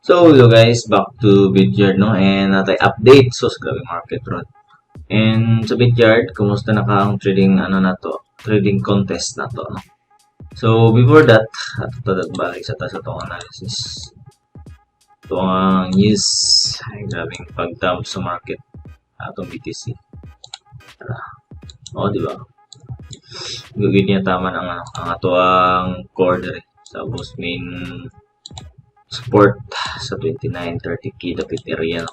So, hello guys, back to Bityard, no? And naa tay update so sa grabe market ron. And sa Bityard, kumusta na ka ang trading ano na to, trading contest na to, no? So, before that, ato ta balik sa ta sa atong analysis. Ito ang news, ay grabing pag-dump sa market atong BTC. Tara. O, di ba? Gugid niya tama ang ano, ang ato ang core diri sa most main support sa 29-30K dapit area, no?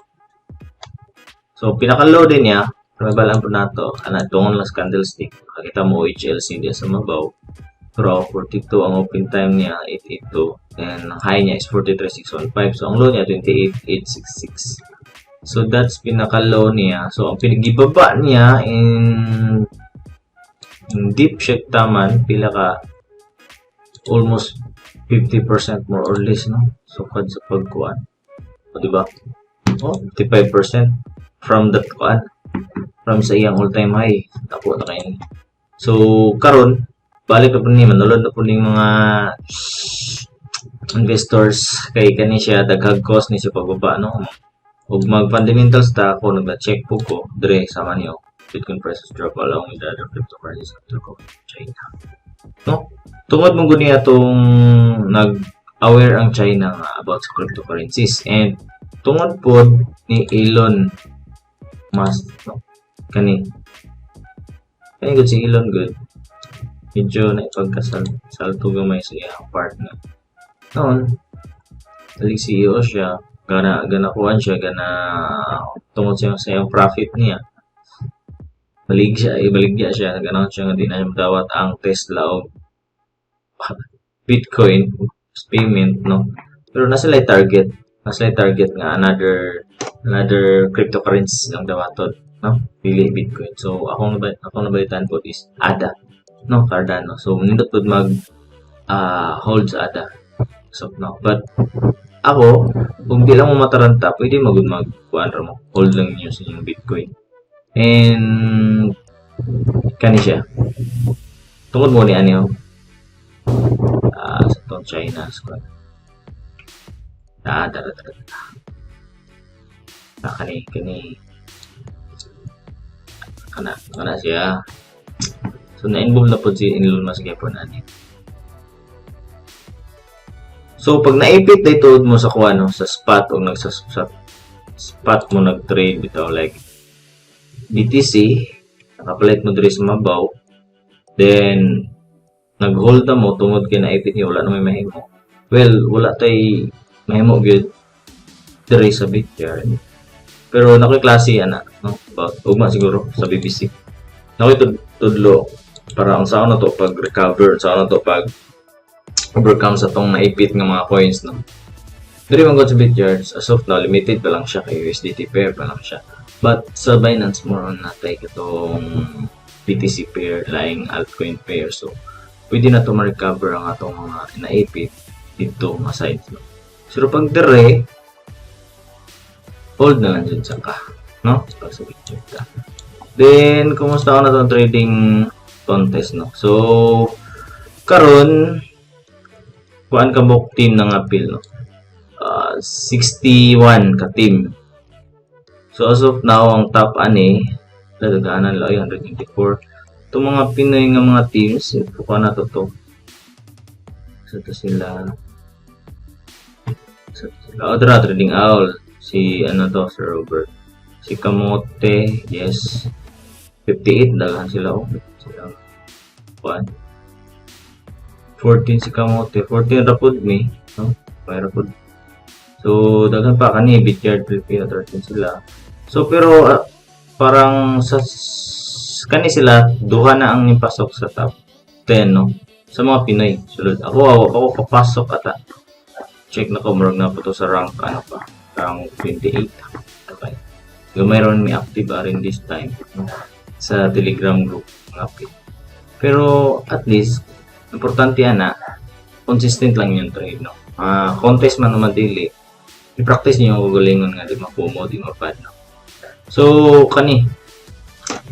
So pinaka low din niya, pero balaan po nato ana tungon lang sa candlestick. Makita mo HLC diya sa mabaw. Pero 42 ang open time niya, 882, and ang high niya is 43,615. So ang low niya, 28,866. So that's pinaka low niya. So ang pinagibaba niya in deep check taman pila ka, almost 50% more or less, no? Sukad sa pagkuan. O, di ba? Oh, 55% from that kuan. From sa iyang all-time high. Naku na kayo. So, karon balik na po ni, manulod na po ni mga investors kay kani siya daghag cost ni siya pagbaba, no? Ug mag fundamentals ta ako, nagna-check po ko dire sama niyo, Bitcoin prices drop along with the other cryptocurrencies after COVID China, no? Tungod mo guni atong nag-aware ang China nga about sa cryptocurrencies and tungod pod ni Elon Musk, no? Kani kani gud si Elon gud medyo na ipagkasal salto gamay sa iyang part na noon dali CEO siya, gana gana kuan siya, gana tungod sa iyang profit niya, balig siya, ibaligya siya, ganahan siya nga di na siya madawat ang Tesla o Bitcoin payment, no? Pero nasa sila target, nasa sila target nga another another cryptocurrency ang dawaton, no? Dili Bitcoin. So akong nabalitaan po is ADA, no? Cardano. So nindot pod mag hold sa ADA. So no, but ako, kung di lang mo mataranta, pwede magud mag kuan ra mo. Hold lang niyo sa inyong Bitcoin. And kani siya. Tungod mo ni ani sa tong China squad. Ah, dara dara. Ah, kani kani kana kana siya. So na-involve na pod si Elon Musk gyapon ani. So pag naipit day tuod mo sa kuan, no, sa spot o nagsa sa spot mo nag-trade bitaw, like BTC, nakapalit mo diri sa mabaw, then nag-hold na mo tungod kay naipit niyo, wala na may mahimo. Well, wala tay mahimo gyud diri sa Bityard. Pero nakoy klase ana, no, about ugma siguro sa BBC. Nakoy tudlo para ang saan na to pag recover, saan na to pag overcome sa tong naipit nga mga coins, no? Diri man gud sa Bityards, as of now, limited pa lang siya kay USDT pair pa lang siya. But sa Binance, more on natay katong BTC pair, laing altcoin pair. So, pwede na to ma-recover ang atong mga naipit dito nga side, no? Pero pag dire, hold na lang dyan sa ka, no? Pag sa Bityard ka. Then, kumusta ako na itong trading contest, no? So, karon kuan ka buok team na nga apil, no? 61 ka team. So, as of now, ang top ani, dadaganan lang, 124. Itong mga Pinoy nga mga teams, kuha na to to. So, ito sila. So, ito sila. Oh, dara, Trading Owl. Si, ano to, Sir Robert. Si Kamote, yes. 58, daghan sila, oh. Sila. 1. 14 si Kamote. 14 ra pud mi, no? May ra pud. So, daghan pa kani Bityard Filipino, 13 sila. So, pero parang sa kani sila duha na ang nipasok sa top 10, no? Sa mga Pinoy. Sulod. Ako, awa pa ko papasok ata. Check na ko, murag na po to sa rank ano pa, rank 28. Okay. Gamay ron may active rin this time, no? Sa Telegram group mga Pinoy. Pero at least importante ana, consistent lang yung trade, no? Ah, contest man naman dili, i-practice niyo yung kagalingon nga di mapumo, di mapad, no? So kani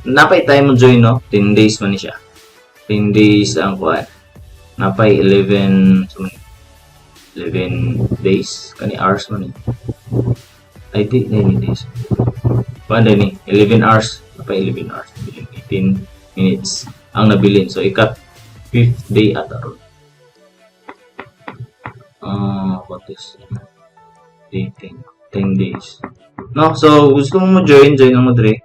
napay time mo join, no? 10 days man ni siya, 10 days ang kuan, napay 11, so, 11 days kani, hours man ni. Ay di ni days. Paano ni 11 hours pa, 11 hours 18 minutes ang nabilin. So ika fifth day ata ron. Ah, what is day 10, 10 days, no? So gusto mo mo join, join mo dire,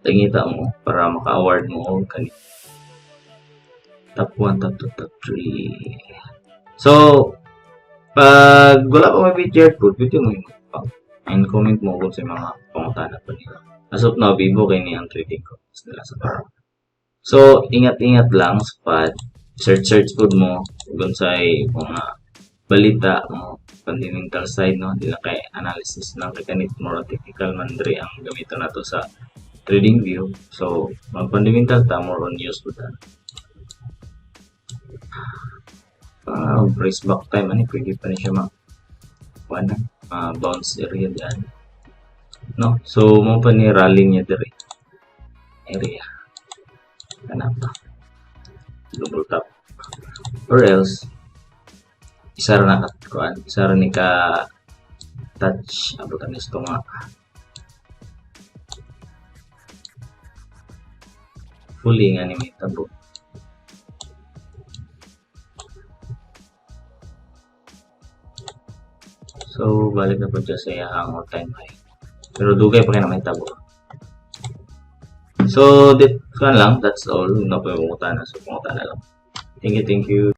tangita mo para maka-award mo og kani top 1, top 2, top 3. So pag wala pa may picture po, pwede mo yung and comment mo kung sa mga pangutana pa nila. As of now, bibo kay ni ang trading ko nila sa parang. So, ingat-ingat lang sa pad. Search-search pod mo kung sa mga balita mo, fundamental side, no? Di lang kay analysis lang kay kanit more technical man diri ang gamiton nato sa trading view. So, mag fundamental ta, more on news po ta. Brace back time ani, pwede pa ni siya ma kuan na bounce area diyan, no? So mo pa ni rally niya diri area kana pa double top or else isa ra na ka kuan, isa ra ni ka touch abutan ni nga fully nga ni may tabo. So, balik na po dyan sa iyang all-time high. Pero dugay pa kay na may tabo. So, dit kan lang. That's all. Na po yung pangutana. So, pangutana lang. Thank you, thank you.